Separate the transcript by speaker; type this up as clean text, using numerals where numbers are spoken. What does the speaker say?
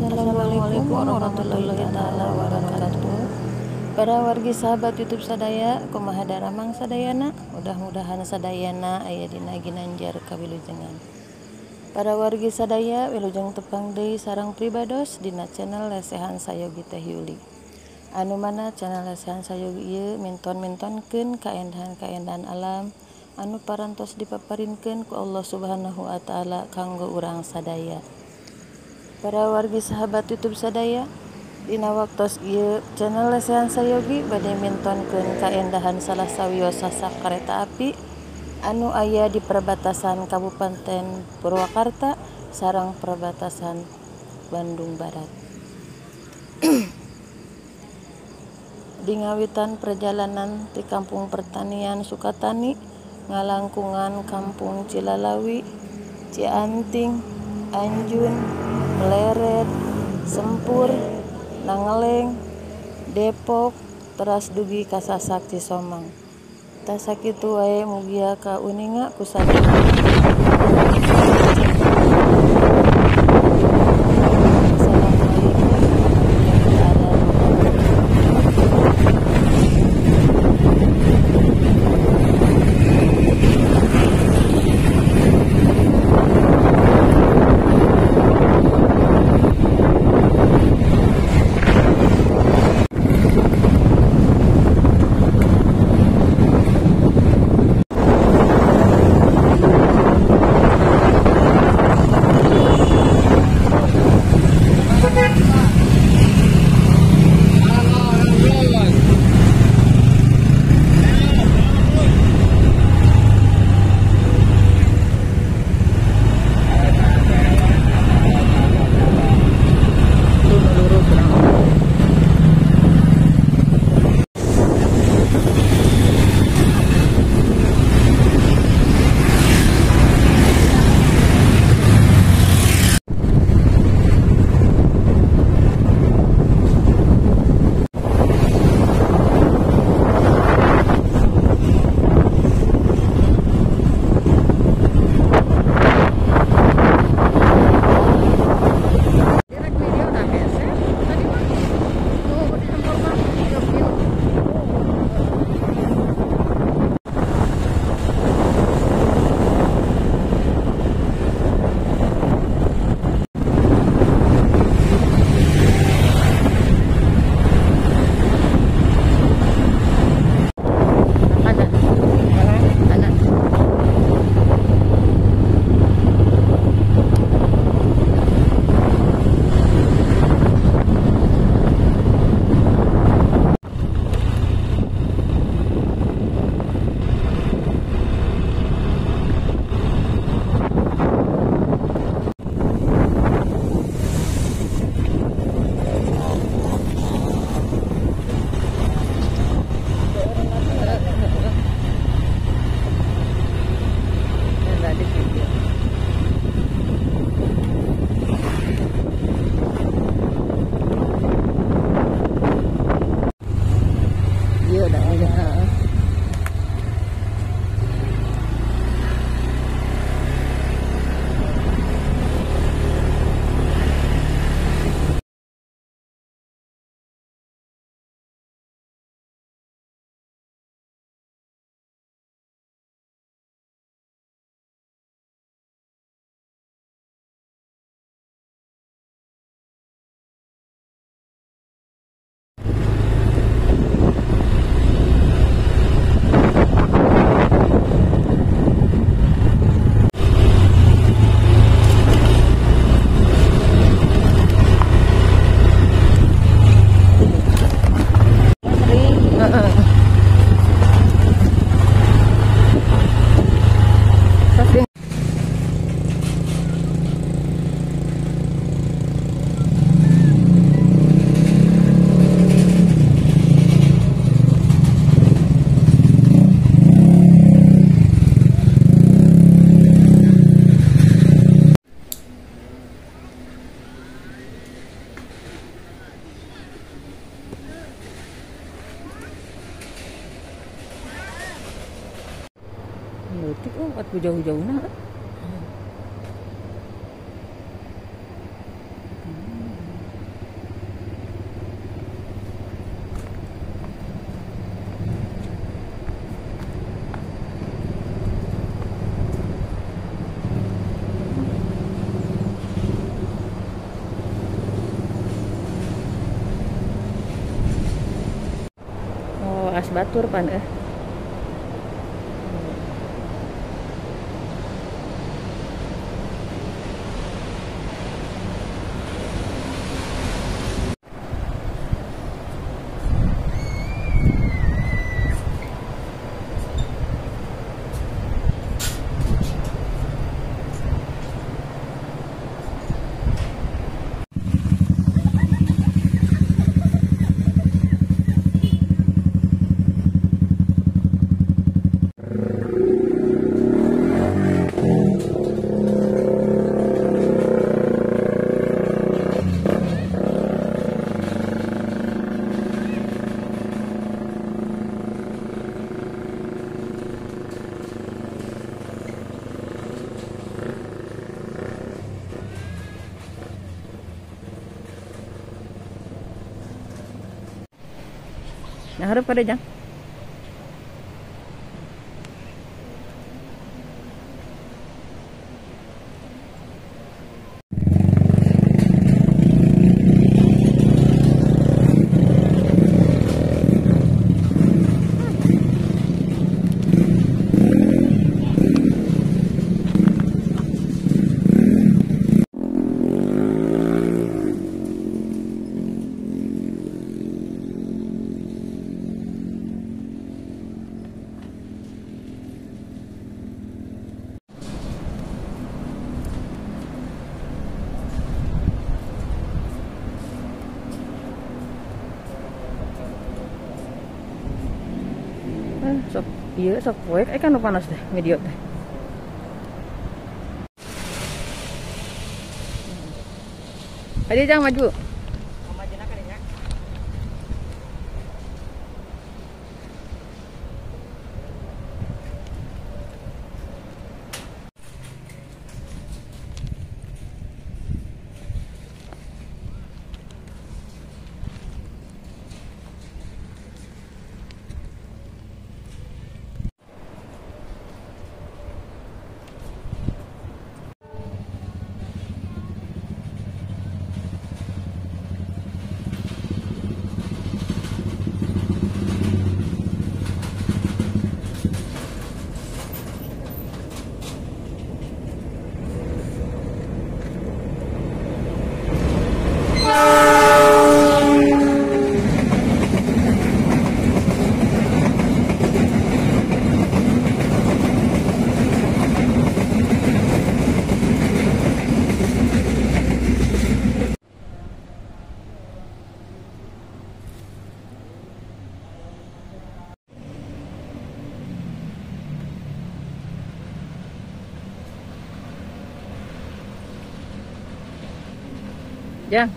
Speaker 1: Assalamualaikum warahmatullahi taala wabarakatuh. Para wargi sahabat YouTube sadaya, kumaha daramang sadayana, mudah-mudahan sadayana aya dina ginanjar kawilujengan. Para wargi sadaya wilujeng tepang deui sareng pribados dina channel Lesehan Sayogi Teh Yuli. Anu mana channel Lesehan Sayogi ieu minton-mintonkeun kaendahan-kaendahan alam anu parantos dipaparinkeun ku Allah Subhanahu wa taala kanggo urang sadaya. Para wargi sahabat YouTube sadaya, dina waktos ieu channel Lesehan Sayogi bade mintonkeun kaendahan salah sawios sasak kareta api anu aya di perbatasan Kabupaten Purwakarta sareng perbatasan Bandung Barat. Di ngawitan perjalanan ti Kampung Pertanian Sukatani ngalangkungan Kampung Cilalawi, Cianting, Anjun, Pleret, Sempur, Nangeleng, Depok, teras dugi ka Sasak Cisomang. Tah sakitu wae mugia kauninga ku sadaya.
Speaker 2: Leutik oh, atuh jauh-jauhna.
Speaker 1: Sanes batur pan Nah, harap pada jang. Sok ieu sok poek kan panas deh video teh. Aja jangan maju. Ya.